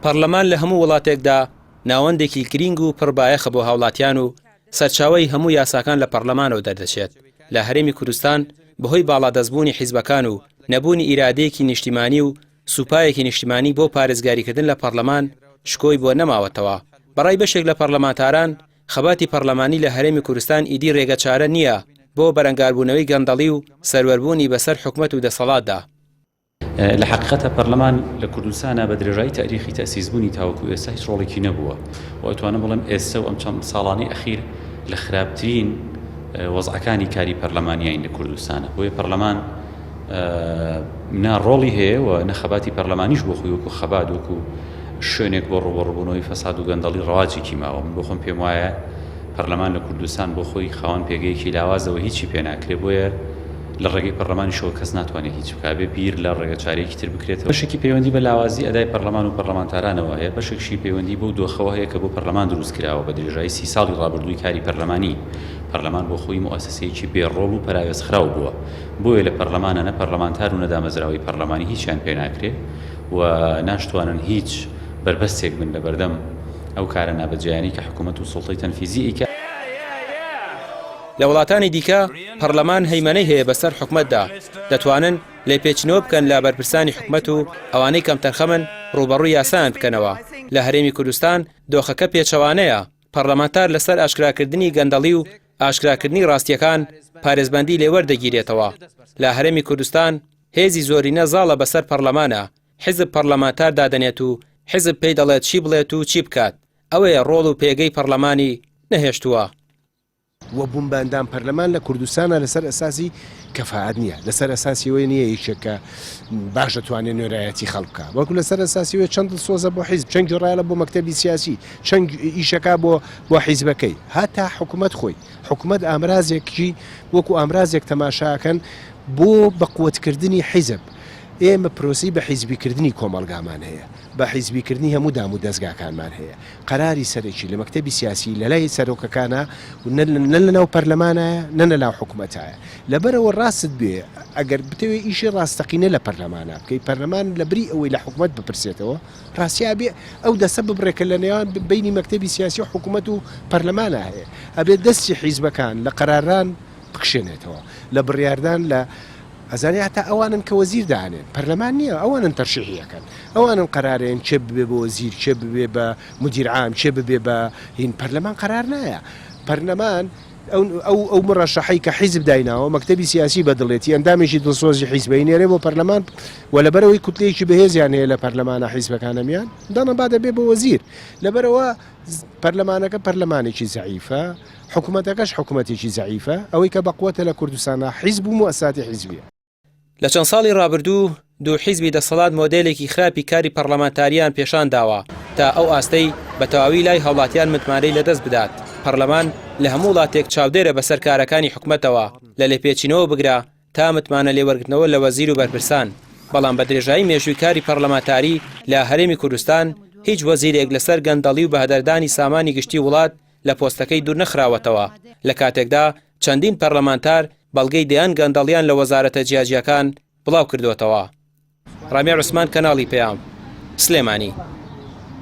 پەڕلەمان لە هەموو وڵاتێکدا ناوەندێکی گرینگ و پڕ بایەخە بۆ هاوڵاتیان و سەرچاوەی هەموو یاساکان لە پەڕلەمانەوە دەردەچێت، لە هەرێمی کوردستان بەهۆی باڵادەستبوونی حیزبەکان و نەبوونی ئیرادەیەکی نیشتیمانی و سوپایەکی نیشتیمانی بۆ پارێزگاریکردن لە پەڕلەمان شکۆی بۆ نەماوەتەوە. بەڕای بەشێک لە پەڕلەمانتاران خەباتی پەڕلەمانی لە هەرێمی کوردستان ئیدی رێگەچارە نییە بۆ بەرەنگاربوونەوەی گەندەڵی و سەروەربوونی بەسەر حکومەت و دەسەڵاتدا. لە حەقیقەتا پەرلەمان لە کوردستانا بە درێژایی تاریخی تەئسیس بوونی تاوەکو ئێستا هیچ ڕۆڵێکی نەبووە و ئەتوانم بڵێم ئێستا و ئەم چەند ساڵانەی ئەخیر لە خراپترین وەزعەکانی کاری پەرلەمانیین لە کوردستانە بۆیە پەرلەمان نا ڕۆڵی هەیە و نە خەباتی پەرلەمانیش بۆ خۆی وەکو خەبات وەکو شوێنێک بۆ ڕووبەڕووبوونەوەی فەساد و گەندەڵی ڕەواجێکی ماوە من بۆ خۆم پێم وایە پەرلەمان لە کوردستان بۆ خۆی خاوەن پێگەیەکی لاوازەوە هیچی پێ ناکرێ بۆیە لە ڕێگەی پەرلەمانیشەوە کەس ناتوانێت هیچ بکات، بێ بیر لە ڕێگەچارەیەکی تر بکرێتەوە. بەشێکی پەیوەندی بە لاوازی ئەدای پەرلەمان و پەرلەمانتارانەوە هەیە، بەشێکشی پەیوەندی بەو دۆخەوە هەیە کە بۆ پەرلەمان دروست کراوە بە درێژایی سی ساڵی ڕابردووی کاری پەرلەمانی. پەرلەمان بۆ خۆی موئەسەسەیەکی بێ ڕۆڵ و پەراوێزخراو بووە. بۆیە لە پەرلەمانە نە پەرلەمانتار و نە دامەزراوەی پەرلەمانی هیچیان پێ ناکرێ و ناشتوانن هیچ بەربەستێک بن لە بەردەم ئەو کارە نابەجێیانەی کە حکوومەت و سوڵتەی تەنفیزی ئەیکا. لە وڵاتانی دیکە پەڕلەمان هەیمەنەی هەیە بەسەر حکومەتدا، دەتوانن لێپێچینەوە بکەن لە بەرپرسانی حکومەت و ئەوانەی کەمتەرخەمن ڕووبەڕووی یاسایان بکەنەوە، لە هەرێمی کوردستان دۆخەکە پێچەوانەیە، پەڕلەمانتار لەسەر ئاشکراکردنی گەندەڵی و ئاشکراکردنی ڕاستییەکان پارێزبەندی لێوەردەگیرێتەوە، لە هەرێمی کوردستان هێزی زۆرینە زاڵە بەسەر پەڕلەمانە، حیزب پەڕلەمانتار دادەنێت و حیزب پێی دەڵێت چی بڵێت و چی بکات، ئەوەیە ڕۆڵ و پێگەی پەڕلەمانی نەهێشتووە. وە بوون بە ئەندام پەرلەمان لە کوردستانا لەسەر ئەساسی کەفائەت نییە، لەسەر ئەساسی ئەوەی نییە یەکێک کە باش دەتوانێت نوێنەرایەتی خەڵک بکا، بەڵکو لەسەر ئەساسی ئەوەیە چەند دڵسۆزە بۆ حیزب، چەند گوێڕایەڵە بۆ مەکتەبی سیاسی، چەند ئیشەکا بۆ بۆ حیزبەکەی، هەتا حکومەت خۆی، حکومەت ئامرازێکی وەکو ئامرازێک تەماشا ئەکەن بۆ بەقوەتکردنی حیزب، ئێمە پرۆسەی بەحیزبیکردنی کۆمەڵگامان هەیە. بە حیزبی کردنی هەموو دام و دەزگاکانمان هەیە. قەراری سەرەکی لە مەکتەبی سیاسی لە لای سەرۆکەکانە و نە لە ناو پەرلەمانایە نە لە ناو حکومەتایە. لەبەرئەوە ڕاستت بوێ ئەگەر بتەوێ ئیشی ڕاستەقینە لە پەرلەمانا بکەی پەرلەمان لە بری ئەوەی لە حکومەت بپرسێتەوە ڕاستی ئەبێ ئەو دەستە ببڕێ کە لە نێوان بەینی مەکتەبی سیاسی و حکومەت و پەرلەمانا هەیە. ئەبێ دەستی حیزبەکان لە قەراران بکشێنێتەوە لە بڕیاردان لە ئەزانی هەتا ئەوانن کە وەزیر دانێن پەرلەمان نییە ئەوانن تەرشیحی ئەکەن ئەوانن قەرارێن کێ ببێ بە وەزیر کێ ببێ بە مدیر عام کێ ببێ بە هین پەرلەمان قەرار نایە پەرلەمان ئەو ئەو ئەو مڕەشەحەی کە حیزب دایناوە مەکتەبی سیاسی بەدڵێتی ئەندامێکی دڵسۆزی حیزبەی نێرێ بۆ پەرلەمان و لەبەرەوەی کوتلەیەکی بەهێزیان هەیە لە پەرلەمانە حیزبەکانەمیان دانا با دەبێ بە وەزیر لەبەرەوە پەرلەمانەکە پەرلەمانێکی زەعیفە حکومەتەکەش حکومەتێکی زەعیفە، ئەوەی کە بەقوەتە لە کوردستانا حیزب و موئەسساتی حیزبیە. لە چەند ساڵی ڕابردوو دوو حیزبی دەسەڵات مۆدێلێکی خراپی کاری پەڕلەمانتارییان پێشان داوە تا ئەو ئاستەی بە تەواوی لای هاوڵاتیان متمانەی لەدەست بدات. پەڕلەمان لە هەموو وڵاتێک چاودێرە بەسەر کارەکانی حکومەتەوە لە لێپێچینەوە بگرە تا متمانە لێوەرگرتنەوە لە وەزیر و بەرپرسان، بەڵام بە درێژایی مێژووی کاری پەڕلەمانتاری لە هەرێمی کوردستان هیچ وەزیرێک لەسەر گەندەڵی و بەهەدەردانی سامانی گشتی وڵات لە پۆستەکەی دوورنەخراوەتەوە، لە کاتێکدا چەندین پەرلەمانتار بەڵگەی دەیان گەندەڵیان لە وەزارەتە جیاجیاکان بڵاوکردۆتەوە. ڕامیار عوسمان کەناڵی پەیام، سلێمانی.